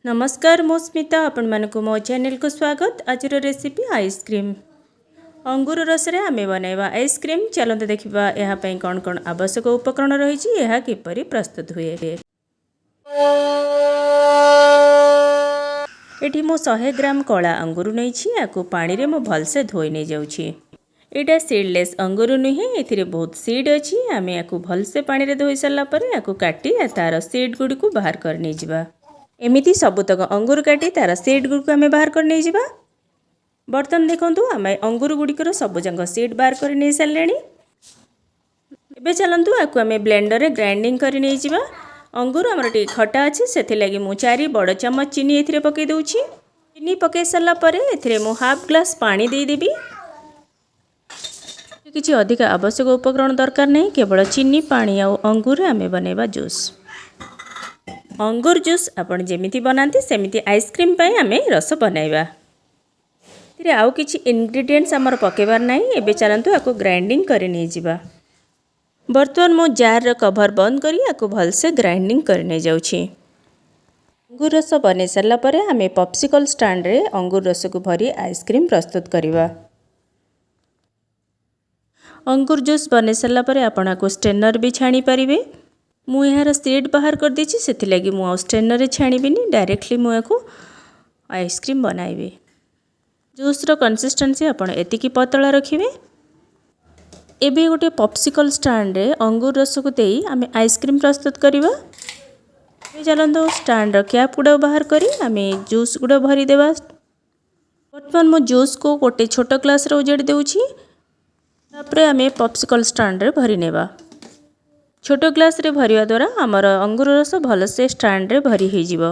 ନମସ୍କାର, ମୁଁ ସ୍ମିତା। ଆପଣମାନଙ୍କୁ ମୋ ଚ୍ୟାନେଲକୁ ସ୍ୱାଗତ। ଆଜିର ରେସିପି ଆଇସ୍କ୍ରିମ୍। ଅଙ୍ଗୁର ରସରେ ଆମେ ବନାଇବା ଆଇସ୍କ୍ରିମ୍। ଚାଲନ୍ତୁ ଦେଖିବା ଏହା ପାଇଁ କ'ଣ କ'ଣ ଆବଶ୍ୟକ ଉପକରଣ ରହିଛି, ଏହା କିପରି ପ୍ରସ୍ତୁତ ହୁଏ। ଏଠି ମୁଁ 100 ଗ୍ରାମ କଳା ଅଙ୍ଗୁର ନେଇଛି। ୟାକୁ ପାଣିରେ ମୁଁ ଭଲସେ ଧୋଇ ନେଇଯାଉଛି। ଏଇଟା ସିଡ଼ଲେସ୍ ଅଙ୍ଗୁର ନୁହେଁ, ଏଥିରେ ବହୁତ ସିଡ଼୍ ଅଛି। ଆମେ ୟାକୁ ଭଲସେ ପାଣିରେ ଧୋଇ ସାରିଲା ପରେ ୟାକୁ କାଟି ତାର ସିଡ଼୍ ଗୁଡ଼ିକୁ ବାହାର କରି ନେଇଯିବା। ଏମିତି ସବୁତକ ଅଙ୍ଗୁର କାଟି ତାର ସିଡ଼୍ ଗୁଡ଼ିକୁ ଆମେ ବାହାର କରି ନେଇଯିବା। ବର୍ତ୍ତମାନ ଦେଖନ୍ତୁ, ଆମେ ଅଙ୍ଗୁର ଗୁଡ଼ିକର ସବୁଯାକ ସିଡ଼୍ ବାହାର କରି ନେଇ ସାରିଲେଣି। ଏବେ ଚାଲନ୍ତୁ, ଆକୁ ଆମେ ବ୍ଲେଣ୍ଡରରେ ଗ୍ରାଇଣ୍ଡିଙ୍ଗ କରି ନେଇଯିବା। ଅଙ୍ଗୁର ଆମର ଟିକେ ଖଟା ଅଛି, ସେଥିଲାଗି ମୁଁ 4 ବଡ଼ ଚାମଚ ଚିନି ଏଥିରେ ପକାଇ ଦେଉଛି। ଚିନି ପକାଇ ସାରିଲା ପରେ ଏଥିରେ ମୁଁ ହାଫ୍ ଗ୍ଲାସ୍ ପାଣି ଦେଇଦେବି। କିଛି ଅଧିକ ଆବଶ୍ୟକ ଉପକରଣ ଦରକାର ନାହିଁ। କେବଳ ଚିନି, ପାଣି ଆଉ ଅଙ୍ଗୁରରେ ଆମେ ବନାଇବା ଜୁସ୍। ଅଙ୍ଗୁର ଜୁସ୍ ଆପଣ ଯେମିତି ବନାନ୍ତି, ସେମିତି ଆଇସ୍କ୍ରିମ୍ ପାଇଁ ଆମେ ରସ ବନାଇବା। ଏଥିରେ ଆଉ କିଛି ଇନଗ୍ରିଡ଼ିଏଣ୍ଟସ୍ ଆମର ପକାଇବାର ନାହିଁ। ଏବେ ଚାଲନ୍ତୁ, ଆକୁ ଗ୍ରାଇଣ୍ଡିଙ୍ଗ କରି ନେଇଯିବା। ବର୍ତ୍ତମାନ ମୁଁ ଜାର୍ର କଭର୍ ବନ୍ଦ କରି ଆକୁ ଭଲସେ ଗ୍ରାଇଣ୍ଡିଙ୍ଗ କରି ନେଇଯାଉଛି। ଅଙ୍ଗୁର ରସ ବନେଇ ସାରିଲା ପରେ ଆମେ ପପ୍ସିକଲ୍ ଷ୍ଟାଣ୍ଡରେ ଅଙ୍ଗୁର ରସକୁ ଭରି ଆଇସ୍କ୍ରିମ୍ ପ୍ରସ୍ତୁତ କରିବା। ଅଙ୍ଗୁର ଜୁସ୍ ବନେଇ ସାରିଲା ପରେ ଆପଣ ଆକୁ ଷ୍ଟ୍ରେନର୍ ବି ଛାଣି ପାରିବେ। ମୁଁ ଏହାର ସିଡ଼୍ ବାହାର କରିଦେଇଛି, ସେଥିଲାଗି ମୁଁ ଆଉ ଷ୍ଟ୍ରେନର୍ରେ ଛାଣିବିନି। ଡାଇରେକ୍ଟଲି ମୁଁ ଏହାକୁ ଆଇସ୍କ୍ରିମ୍ ବନାଇବି। ଜୁସ୍ର କନସିଷ୍ଟେନ୍ସି ଆପଣ ଏତିକି ପତଳା ରଖିବେ। ଏବେ ଗୋଟେ ପପ୍ସିକଲ୍ ଷ୍ଟାଣ୍ଡରେ ଅଙ୍ଗୁର ରସକୁ ଦେଇ ଆମେ ଆଇସ୍କ୍ରିମ୍ ପ୍ରସ୍ତୁତ କରିବା। ଏବେ ଚାଲନ୍ତୁ, ଷ୍ଟାଣ୍ଡର କ୍ୟାପ୍ ଗୁଡ଼ାକ ବାହାର କରି ଆମେ ଜୁସ୍ ଗୁଡ଼ା ଭରିଦେବା। ବର୍ତ୍ତମାନ ମୁଁ ଜୁସ୍କୁ ଗୋଟେ ଛୋଟ ଗ୍ଲାସ୍ରେ ଉଜାଡ଼ି ଦେଉଛି। ତାପରେ ଆମେ ପପ୍ସିକଲ୍ ଷ୍ଟାଣ୍ଡରେ ଭରି ନେବା। ଛୋଟ ଗ୍ଲାସ୍ରେ ଭରିବା ଦ୍ୱାରା ଆମର ଅଙ୍ଗୁର ରସ ଭଲସେ ଷ୍ଟାଣ୍ଡରେ ଭରି ହୋଇଯିବ।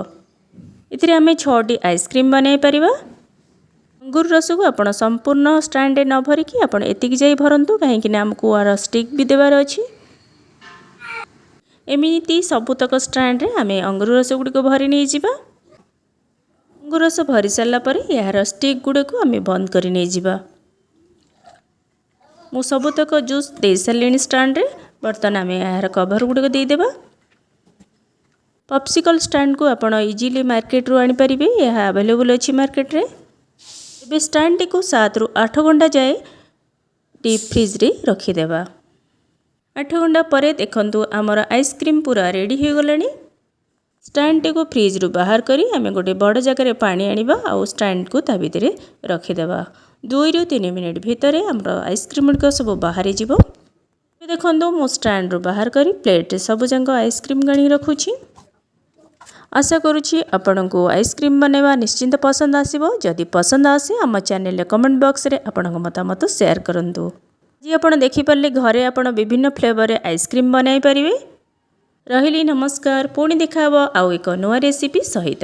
ଏଥିରେ ଆମେ ଛଅଟି ଆଇସ୍କ୍ରିମ୍ ବନାଇ ପାରିବା। ଅଙ୍ଗୁର ରସକୁ ଆପଣ ସମ୍ପୂର୍ଣ୍ଣ ଷ୍ଟାଣ୍ଡରେ ନ ଭରିକି ଆପଣ ଏତିକି ଯାଇ ଭରନ୍ତୁ, କାହିଁକିନା ଆମକୁ ଆର ଷ୍ଟିକ୍ ବି ଦେବାର ଅଛି। ଏମିତି ସବୁତକ ଷ୍ଟାଣ୍ଡରେ ଆମେ ଅଙ୍ଗୁର ରସ ଗୁଡ଼ିକ ଭରି ନେଇଯିବା। ଅଙ୍ଗୁର ରସ ଭରି ସାରିଲା ପରେ ଏହାର ଷ୍ଟିକ୍ ଗୁଡ଼ିକୁ ଆମେ ବନ୍ଦ କରି ନେଇଯିବା। ମୁଁ ସବୁତକ ଜୁସ୍ ଦେଇସାରିଲିଣି ଷ୍ଟାଣ୍ଡରେ। ବର୍ତ୍ତମାନ ଆମେ ଏହାର କଭର୍ ଗୁଡ଼ିକ ଦେଇଦେବା। ପପ୍ସିକଲ୍ ଷ୍ଟାଣ୍ଡକୁ ଆପଣ ଇଜିଲି ମାର୍କେଟରୁ ଆଣିପାରିବେ। ଏହା ଆଭେଲେବୁଲ୍ ଅଛି ମାର୍କେଟରେ। ଏବେ ଷ୍ଟାଣ୍ଡଟିକୁ 7ରୁ 8 ଘଣ୍ଟା ଯାଏ ଡିପ୍ ଫ୍ରିଜ୍ରେ ରଖିଦେବା। 8 ଘଣ୍ଟା ପରେ ଦେଖନ୍ତୁ, ଆମର ଆଇସ୍କ୍ରିମ୍ ପୁରା ରେଡ଼ି ହୋଇଗଲାଣି। ଷ୍ଟାଣ୍ଡଟିକୁ ଫ୍ରିଜ୍ରୁ ବାହାର କରି ଆମେ ଗୋଟେ ବଡ଼ ଜାଗାରେ ପାଣି ଆଣିବା ଆଉ ଷ୍ଟାଣ୍ଡକୁ ତା ଭିତରେ ରଖିଦେବା। 2ରୁ 3 ମିନିଟ୍ ଭିତରେ ଆମର ଆଇସ୍କ୍ରିମ୍ ଗୁଡ଼ିକ ସବୁ ବାହାରିଯିବ। ଏବେ ଦେଖନ୍ତୁ, ମୁଁ ଷ୍ଟାଣ୍ଡରୁ ବାହାର କରି ପ୍ଲେଟ୍ରେ ସବୁଯାକ ଆଇସ୍କ୍ରିମ୍ ଆଣି ରଖୁଛି। ଆଶା କରୁଛି ଆପଣଙ୍କୁ ଆଇସ୍କ୍ରିମ୍ ବନାଇବା ନିଶ୍ଚିନ୍ତ ପସନ୍ଦ ଆସିବ। ଯଦି ପସନ୍ଦ ଆସେ, ଆମ ଚ୍ୟାନେଲରେ କମେଣ୍ଟ ବକ୍ସରେ ଆପଣଙ୍କ ମତାମତ ସେୟାର କରନ୍ତୁ। ଆଜି ଆପଣ ଦେଖିପାରିଲେ, ଘରେ ଆପଣ ବିଭିନ୍ନ ଫ୍ଲେଭରରେ ଆଇସ୍କ୍ରିମ୍ ବନାଇ ପାରିବେ। ରହିଲି, ନମସ୍କାର। ପୁଣି ଦେଖାହେବ ଆଉ ଏକ ନୂଆ ରେସିପି ସହିତ।